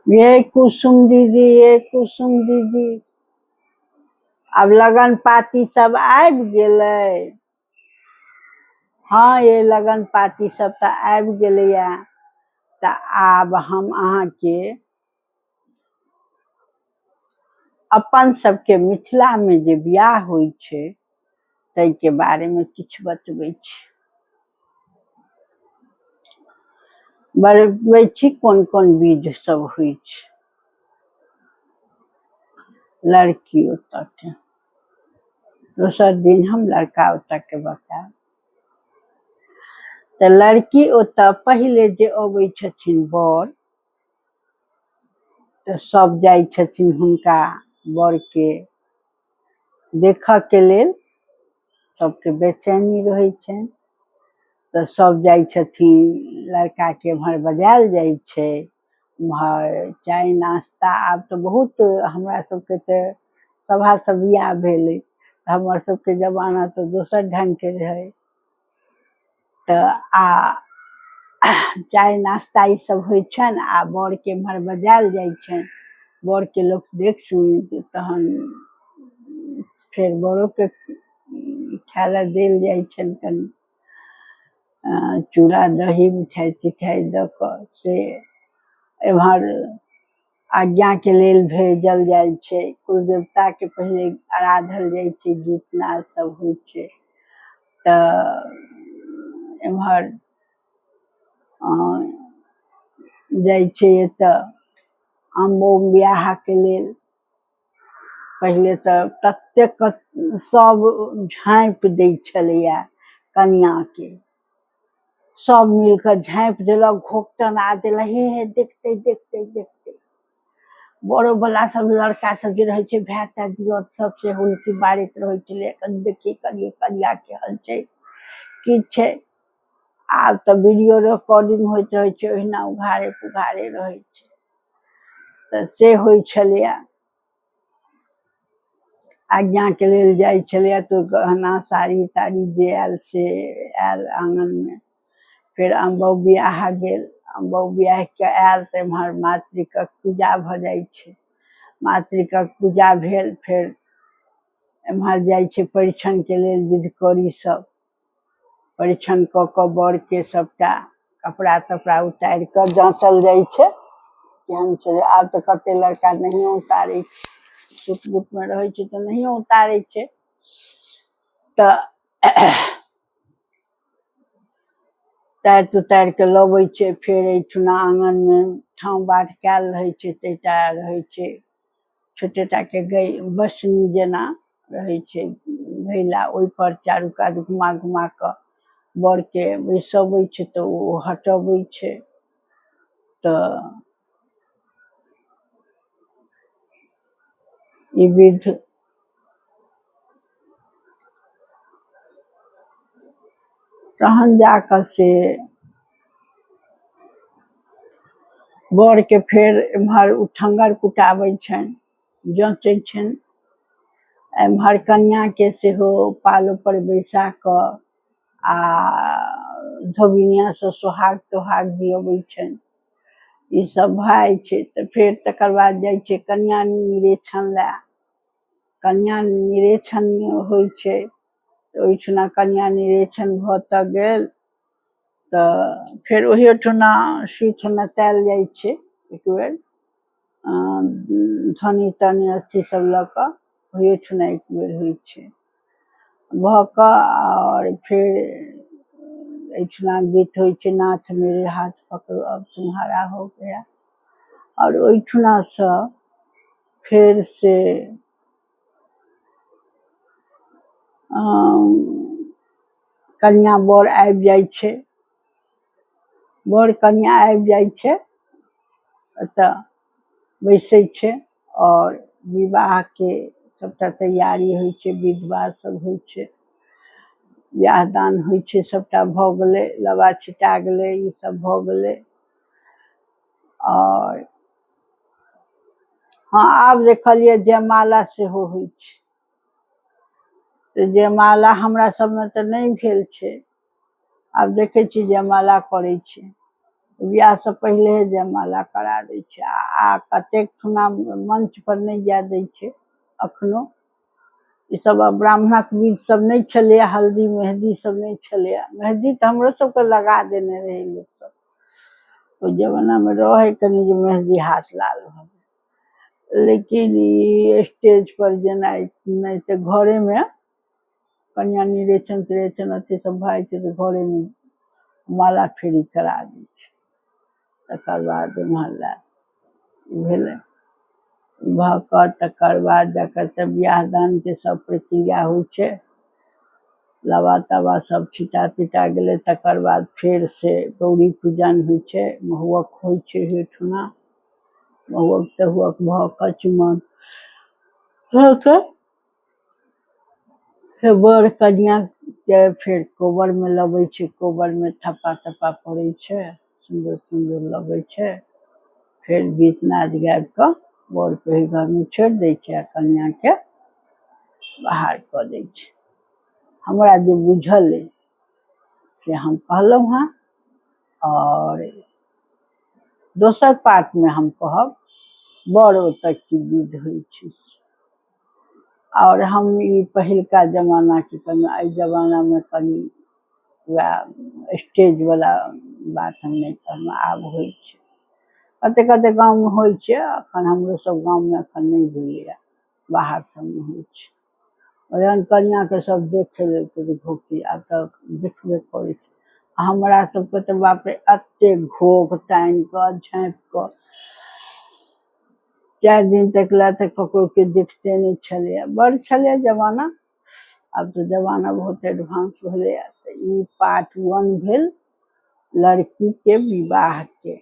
ये कुसुम दीदी, ये कुसुम दीदी, आब लगन पाती सब आबि गेलै। हँ ये, लगन पाती सब तऽ आबि गेलैया। तऽ आब हम अहाँके अपन सबके मिथिलामे जे बियाह होइ छै ताहिके बारेमे किछु बतबै छी। बतबै छी कोन कोन विध सब होइ छै लड़की ओतऽके। दोसर दिन हम लड़का ओतऽके बतायब। तऽ लड़की ओतऽ पहिले जे अबै छथिन बर, तऽ सब जाइ छथिन हुनका बरके देखऽके लेल। सबके बेचैनी रहै छनि, तऽ सब जाइ छथिन। लड़काके एम्हर बजायल जाइ छै, उम्हर चाय नाश्ता। आब तऽ बहुत हमरा सबके तऽ सभा सब बियाह भेलै, तऽ हमर सबके जमाना तऽ दोसर ढङ्गके रहै। तऽ आ चाय नाश्ता ई सब होइ छनि आ बरके एम्हर बजायल जाइ छनि। बरके लोक देख सुनि तहन फेर बड़ोके खाय लए देल जाइ छनि, कनि चूड़ा दही मिठाइ तिठाइ दऽ कऽ। से एम्हर आज्ञाके लेल भेजल जाइ छै। कुलदेवताके पहिले आराधल जाइ छै, गीत नाद सब होइ छै। तऽ एम्हर जाइ छै एतऽ आमो बियाहके लेल। पहिले तऽ ततेक सब झाँपि दै छलैया कनिआँके, सब मिल कऽ झाँपि देलक, घोकचन आ देलक, हे हे देखते देखते देखते। बड़ो बला सब लड़का सब जे रहै छै, भाय ताय दियर सब से हुलकी मारैत रहै छलै, कनि देखियै कनिये कनिया केहन छै, की छै। आब तऽ वीडियो रिकॉर्डिंग होइत रहै छै, ओहिना उघारे पुघारे रहै छै। तऽ से होइ छलैया। आज्ञाके लेल जाइ छलैया तऽ गहना साड़ी ताड़ी जे आयल से आयल आङ्गनमे। फेर अम्बो बियाह गेल। अम्बो बियाह के आयल तऽ एम्हर मातृकक पूजा भऽ जाइ छै। मातृकक पूजा भेल, फेर एम्हर जाइ छै परिछनके लेल। विधकरी सब परिछन कऽ कऽ बरके सबटा कपड़ा तपड़ा उतारि कऽ जाँचल जाइ छै, केहन छै। आब तऽ कते लड़का नहियो उतारै छै, सूट बूटमे रहै छै तऽ नहियो उतारै छै। तऽ तारि उतारि कऽ लबै छै। फेर एहिठुना आङ्गनमे ठाँव बाट कयल रहै छै, तैटा रहै छै छोटे टाके गै बसनी जेना रहै छै घैला, ओहिपर चारू कात घुमा घुमा कऽ बरके बैसबै छै, तऽ ओ हटबै छै। तऽ ई विध तहन जा कऽ से बरके फेर एम्हर उठङ्गर कुटाबै छनि, जँचै छनि। एम्हर कनिआँके सेहो पालोपर बैसा कऽ आ धोबिनिआँसँ सोहाग तोहाग दियबै छनि। ई सब भऽ जाइ छै, तऽ फेर तकर बाद जाइ छै कनिआँ निरीक्षण लए। कनिआँ निरीक्षण होइ छै, तऽ ओहिठिना कनिआँ निरीक्षण भऽ तऽ गेल, तऽ फेर ओहिठिना सीथ नतायल जाइ छै एक बेर, धनी तनी अथी सब लऽ कऽ ओहिठिना एक बेर होइ छै। भऽ कऽ आओर फेर एहिठिना गीत होइ छै, नाथ मेरे हाथ पकड़ो अब तुम्हारा हो गया। आओर ओहिठिनासँ फेर से कनिआँ बर आबि जाइ छै। बर कनिआँ आबि जाइ छै, एतऽ बैसै छै आओर विवाहके सबटा तैयारी होइ छै, विध बाध सब होइ छै, बियाह दान होइ छै, सबटा भऽ गेलै, लाबा छिटा गेलै, ई सब भऽ गेलै। आओर हँ, आब देखलियै जयमाला सेहो होइ छै। तऽ जयमाला हमरा सबमे तऽ नहि भेल छै, आब देखै छी जयमाला करै छै। बियाहसँ पहिले जयमाला करा दै छै। आ कतेक ठुना मंच पर नहि जाय दै छै अखनो। ई सब ब्राह्मणक विध सब नहि छलैया, हल्दी मेहदी सब नहि छलैया। मेहदी तऽ हमरो सबके लगा देने रहै लोक सब ओहि जमानामे, रहै कनि जे मेहदी हाथ लाल भऽ गेल। लेकिन ई स्टेज पर जेनाइ नहि, तऽ घरेमे कनिया निरेचन तिरेचन अथी सब भऽ जाइ छै, तऽ घरेमे माला फेरी करा दै छै। तकर बाद एम्हर भेलै भऽ कऽ तकर बाद जाकऽ तऽ बियाह दानके सब प्रक्रिया होइ छै, लाबा ताबा सब छिटा तिटा गेलै। तकर बाद फेर से गौरी पूजन होइ छै, महुअक होइ छै ओहिठुना। महुअक तहुअक भऽ कऽ, चुमाओन भऽ कऽ फेर बर कनिआँके फेर कोबरमे लबै छै। कोबरमे थप्पा तप्पा पड़ै छै, सिन्दूर तिन्दूर लगै छै। फेर गीत नाद गाबि कऽ बरके ओहि घरमे छोड़ि दै छै आ कनिआँके बाहर कऽ दै छै। हमरा जे बुझल अइ से हम कहलहुँ हेँ, आओर दोसर पार्टमे हम कहब बड़ ओतऽ की विध होइ छै। आओर हम ई पहिलका जमानाके कनि, एहि जमानामे कनि वएह स्टेजवला बात हम नहि कहलहुँ। आब होइ छै, कते कते गाममे होइ छै, एखन हमरो सब गाममे एखन नहि भेलैए, बाहर सबमे होइ छै। ओहन कनिआँके सब देखै लेल घोकी आब तऽ देखबे करै छै। हमरा सबके तऽ बाप रे एते घोघ तानि कऽ झाँपि कऽ 4 दिन तक लए तऽ ककरो के देखते नहि छलैए। बड़ छलैए जमाना, आब तऽ जमाना बहुत एडवांस भेलैए। तऽ ई पार्ट 1 भेल लड़कीके विवाहके।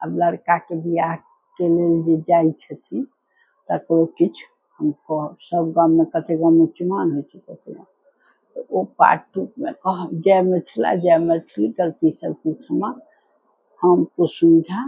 आब लड़काके बियाहके लेल जे जाइ छथिन तकरो किछु हम कहब। सब गाममे, कते गाममे चुमाओन होइ छै, कते गाम तऽ ओ पार्ट 2 मे कहब। जय मिथिला, जय मैथिली। गलती सलती क्षमा। हम कुसुम झा।